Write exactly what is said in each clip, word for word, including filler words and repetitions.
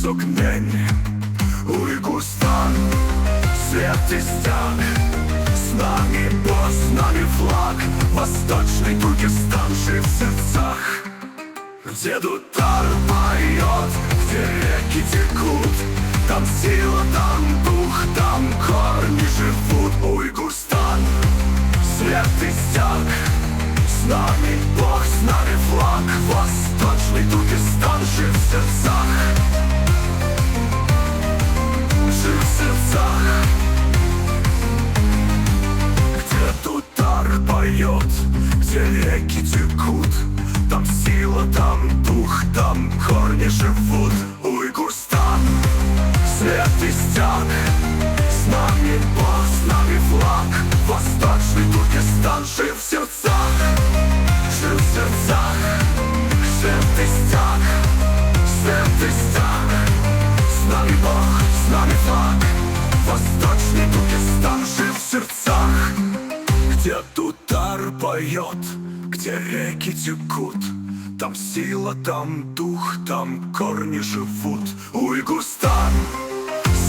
Огнень, Уйгурстан, свет и стяг. С нами Бог, с нами флаг. Восточный Туркестан жив в сердцах. Где дутар поёт, где реки текут, там сила, там дух, там корни живут. Уйгурстан, свет и стяг. С нами Бог, с нами флаг. Восточный Туркестан жив в сердцах. Жив в сердцах. Где дутар поёт, где реки текут, там сила, там дух, там корни живут. Уйгурстан, свет и стяг. С нами Бог, с нами флаг. Восточный Туркестан жив в сердцах. Жив в сердцах. Свет и стяг. Свет и стяг. С нами Бог, с нами флаг. Восточный Туркестан жив в сердцах. Где дутар поёт, где реки текут, там сила, там дух, там корни живут. Уйгурстан,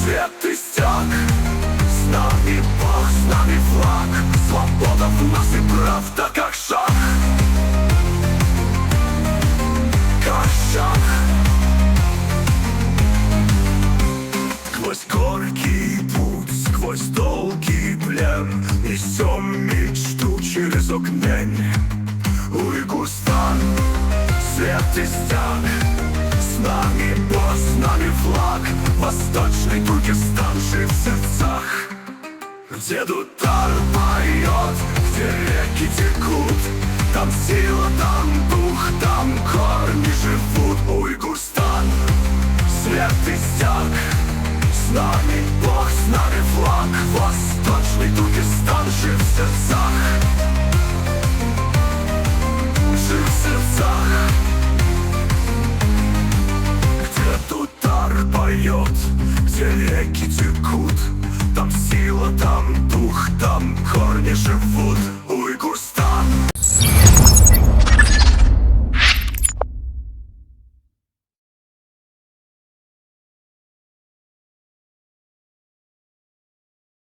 свет и стяг. С нами Бог, с нами флаг. Свобода в нас и правда как шаг. Как шаг. Сквозь горький путь, сквозь долгий плен несём мечту через огнень. Уйгурстан, свет и стяг. С нами Бог, с нами флаг. Восточный Туркестан жив в сердцах. Где дутар поёт, где реки текут, там сила, там дух, там корни живут. Уйгурстан, свет и стяг. С нами Бог, с нами флаг. Восточный Туркестан жив в сердцах. Жив в сердцах. Где дутар поёт, где реки текут, там сила, там дух, там корни живут.